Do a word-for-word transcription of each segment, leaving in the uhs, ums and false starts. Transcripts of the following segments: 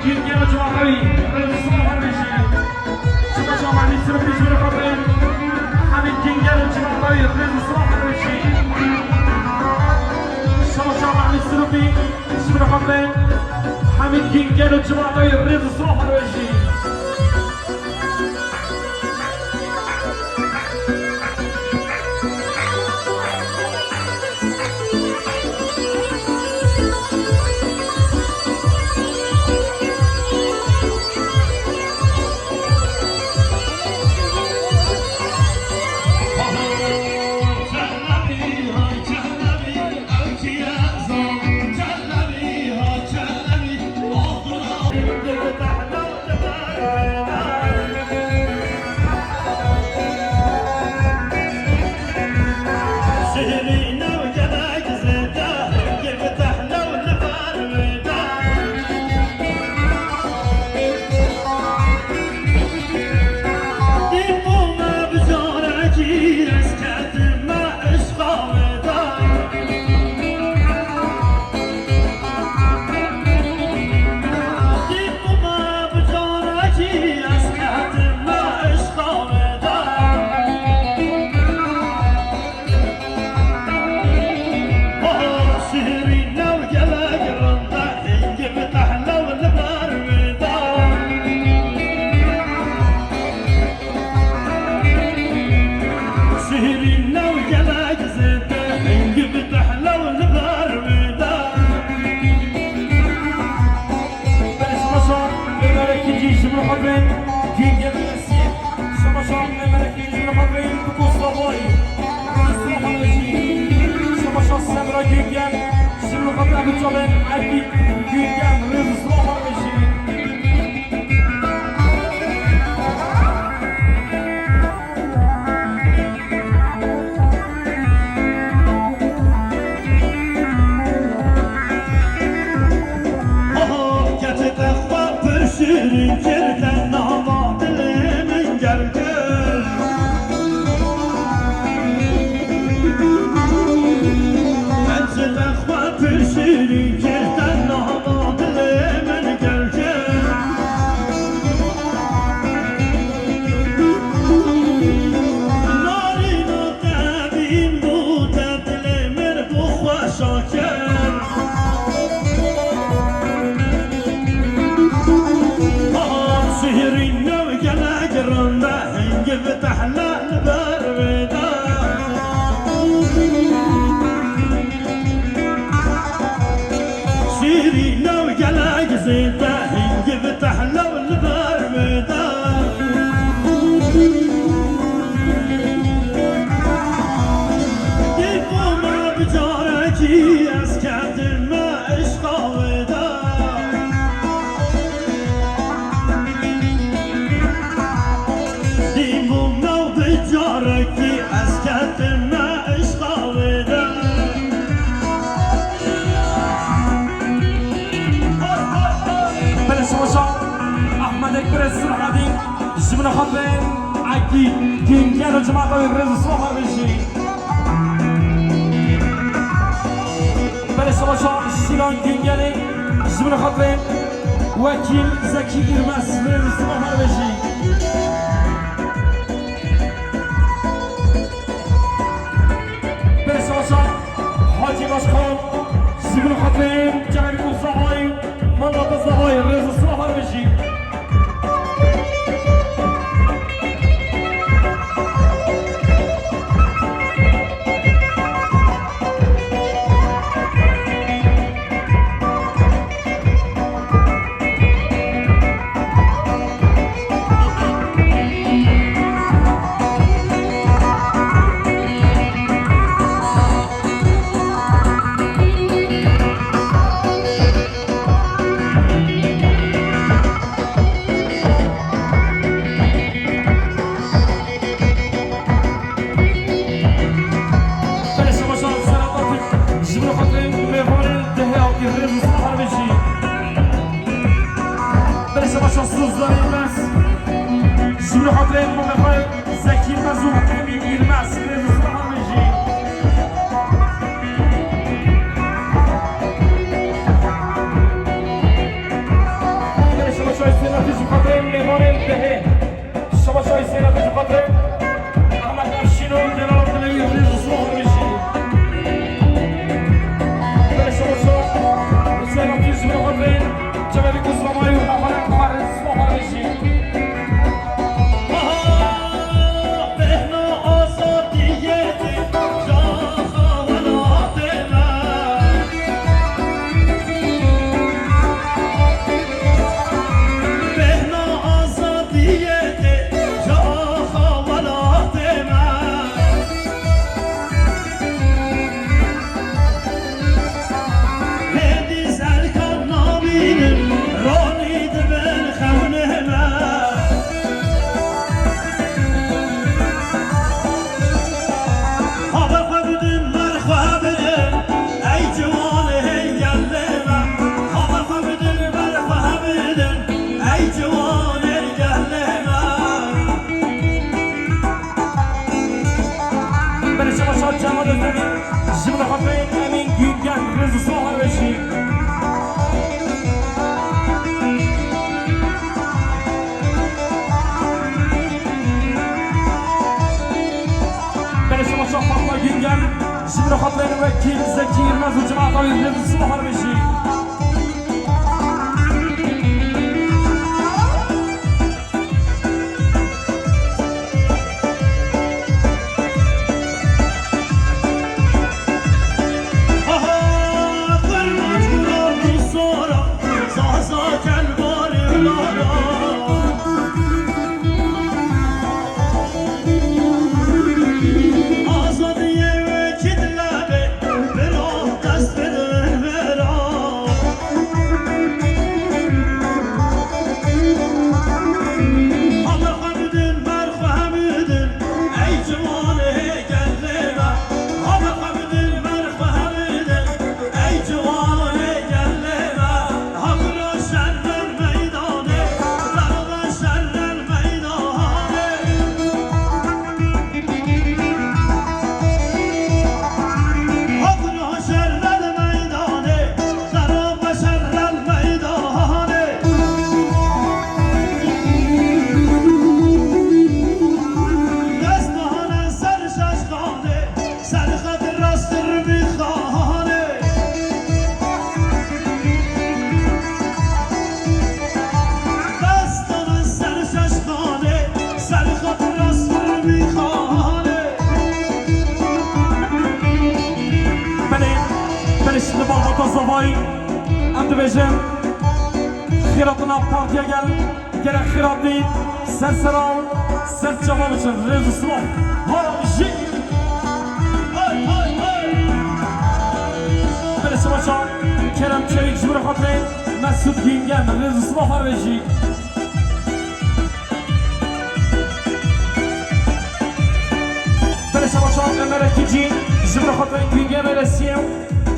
Gingel û cimata wî, rêz û silav her bijî. Şima şa Mehmîd Sirofî ji min re xwe bên. Hemîd Gingel û cimata wî, rêz û silav her bijî. Şima şa Mehmîd Sirofî ji min re xwe bên. Hemîd Gingel û cimata wî, rêz û silav her bijî. Şirin ew gelek zêde, hingî bi tehlew li ber wê de. Belê, şima şa, mêmerek kincî ji min xwe bên, Gingel Mesî. Şima şa, mêmerek kincî ji min xwe bên, bi ku savayî. Rêz û silav her bijî. Şima şa Semra Gingel, ji min xwe bên, Erkî Gingel, rêz û silav her bijî. Oho, keçê te xwe pir şîrîn kir, te nava dilê min germ kir. Keçê te xwe pir şîrîn kir, te nava dilê min germ kir. Narîna te bîn bû, te dilê min bû xweşa kir. Aha, şirin ew gelek rind e, hingî bi tehle li ber wê de. Şîrîn ew gelek zêde, hingî bi tehle û li ber wê de. Dî bo me bi carekî ez ketime îşqa wê de. Dî bo me bi carekî ez ketime îşqa wê de. Belê şima şa Ehmedek Birêz Sirhedî ji min xwe bên Ekî Gingel û cimata wî rêz û silav her bijî. Belê şima şa Şîlan Gingelê ji min xwe bên Wekîl Zekî Îrmes rêz û silav her bijî. Belê şima şa Hacî Başkan, ji min xwe tên Cemil Uzahayî, Mehmet Uzahayî, rêz û silav her bijî. Belê şima şa serata ji min xatirê mêvanên dehê Ewkî rêz û silav her bijî. Belê şima şa Suzan Îlmez ji min xatirê mamê xwe Zekî Mezû Îlmez rêz û silav her bijî. Ji min re xatirê Emîn Güngel, rêz û silav her wê jî. Belê şema şa Fatma Güngel, ji min re xatirê wekîl Zekî Yilmaz û cemaeta wî, rêz û silav her wê jî. Azadiyê wekî dilebê, bira dest bidin vera. Hebe xwe bidin ber xwe bidin, ey ciwanê gelê me. Hebe xwe bidin ber xwe bidin, ey ciwanê gelê me. Haqira şerren meydanê, derbe şerren meydanê. Haqira şerren meydanê, derbe şerren meydanê. Destane ser şaşkanê, ser xet rast rûbî xanê. Destane ser şaşkanê, ser xet rast rûbî xanê. Belê, belê, şimdi malbata zavayî, em dibêjin, xêratina partiya gel. Gerek xira bî, ser sera û ser çava biçin. Rêz û silav. Hara bijî. Hey, hey, hey. Belê şema şa Kerem Çevik, ji min re xatirê Mesut Güngel, rêz û silav her wê jî. Belê şema şa Ömer Ekici, ji min re xatirê Güngel Belesiye.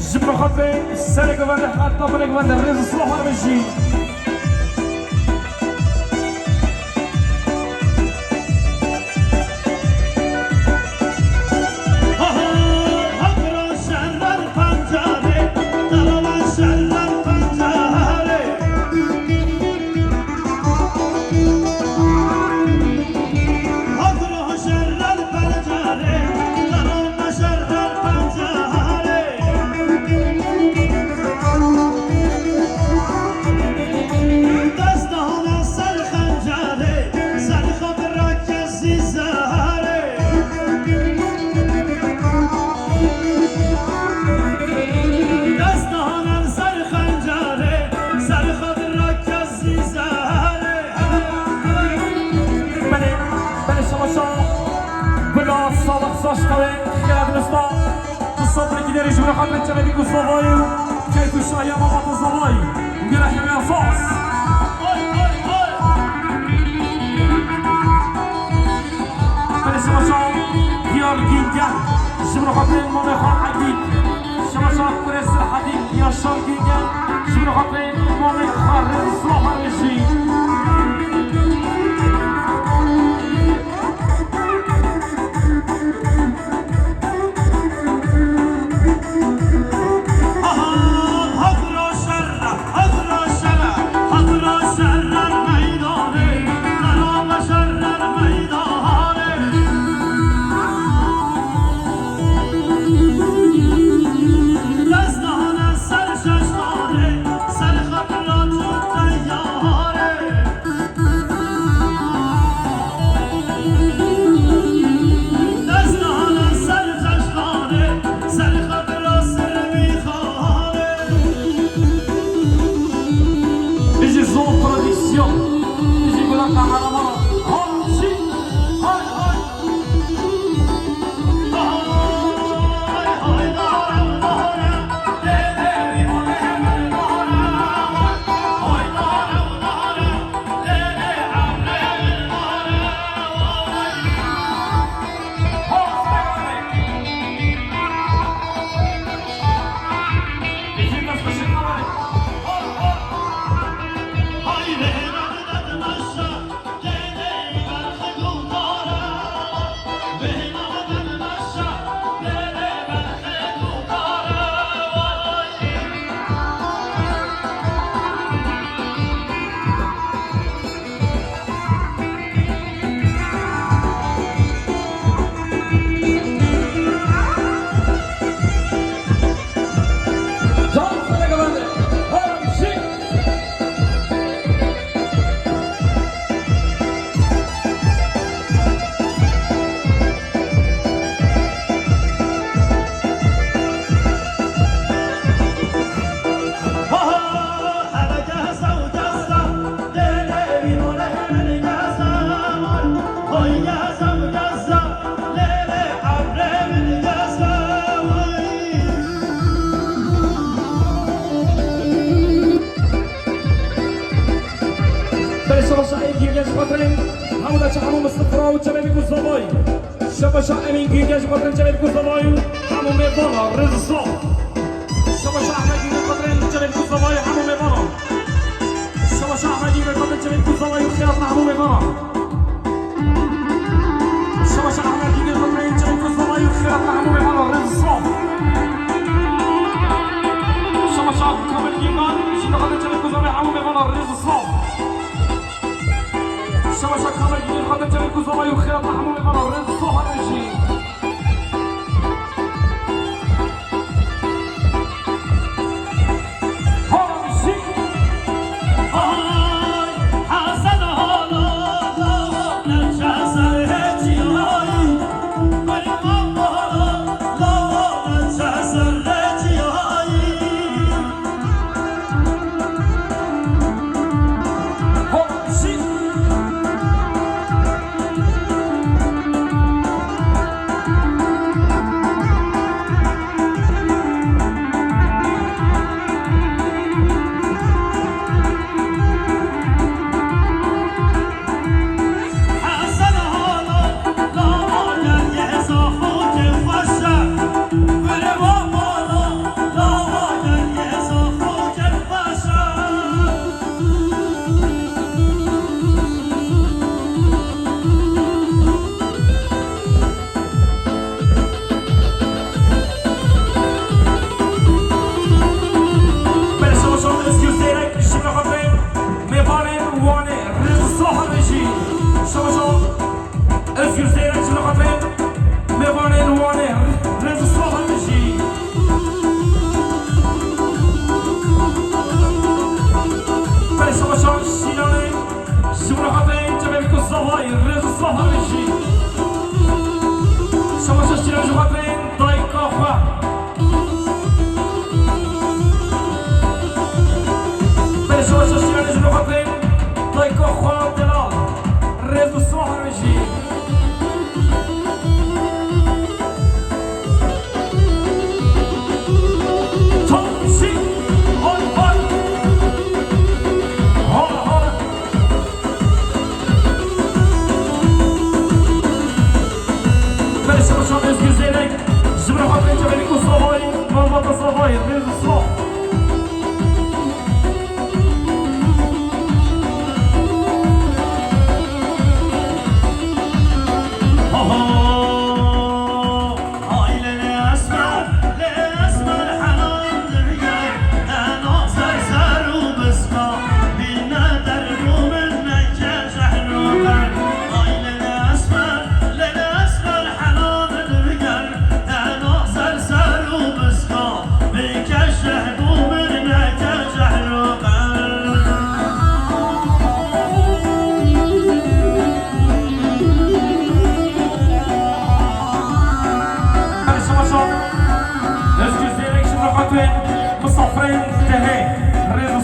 Ji min re xatirê sereke vende heta bineke vende rêz û silav her wê jî. Destana ser xencerê, ser xwe bira kesî zerê. Destana ser xencerê, ser xwe bira kesî zerê. Belê, belê şema şa. Bila Salih Saçkawê, xêra dilista. Tu sabrekî derê ji min re xatirê çelebî ku zavayî û keyf û şahiya malbata zavayî. Û gera hemê esas. Belê şema şa Diyar Güngel, ji min re xatirê mamê xwe Edîk. Şema şa kurê Sirhedî, Yaşar Güngel, ji min re xatirê mamê xwe rêz û silav her wê jî. Ji xatirê hemû de çi hemû mistifra û çevê bî ku zavayî. Şebaşa Emîn Gîge ji xatirê çevê bî ku zavayî û hemû mêvana rêz û sax. Şebaşa Ehmed Gîge xatirê çevê bî ku zavayî hemû mêvana. Şebaşa Ehmed Gîge xatirê çevê bî ku zavayî û xêratina hemû mêvana. Şebaşa Ehmed Gîge xatirê çevê bî ku zavayî û xêratina hemû mêvana rêz û sax. Şebaşa Kamil Gîgan ji xatirê çevê bî ku zavayî hemû mêvana rêz û sax. Şebaşa Kamil Gîgan xatir çevê ku zavayî û xêratina hemû mêvana rêz û sax hebe jî. Hora bijî. Ay, Hesen hala, hala, hala, Hesen hecî, ay. Belê şebaşan Özgür Zeyrek ji xatirê mêvanên Wanê rêz û sax hebe jî. Şebaşan Özgür Zeyrek ji xatirê mêvanên Wanê rêz û sax hebe jî. Belê şebaşan Şîlanê ji xatirê çevê bî ku zavayî rêz û sax hebe jî. Şebaşa Şîlan ji xatirê dayika xwe. Belê şebaşa Şîlanê ji xatirê dayika xwe delal rêz û sax hebe jî. Çavşî, hol, hol. Hol, hol. Belê şebaşan Özgür Zeyrek ji xatirê çevê bî ku zavayî, malbata zavayî rêz û sax. Belê şebaşan Özgür Zeyrek ji xatirê misafirên dehê rêz û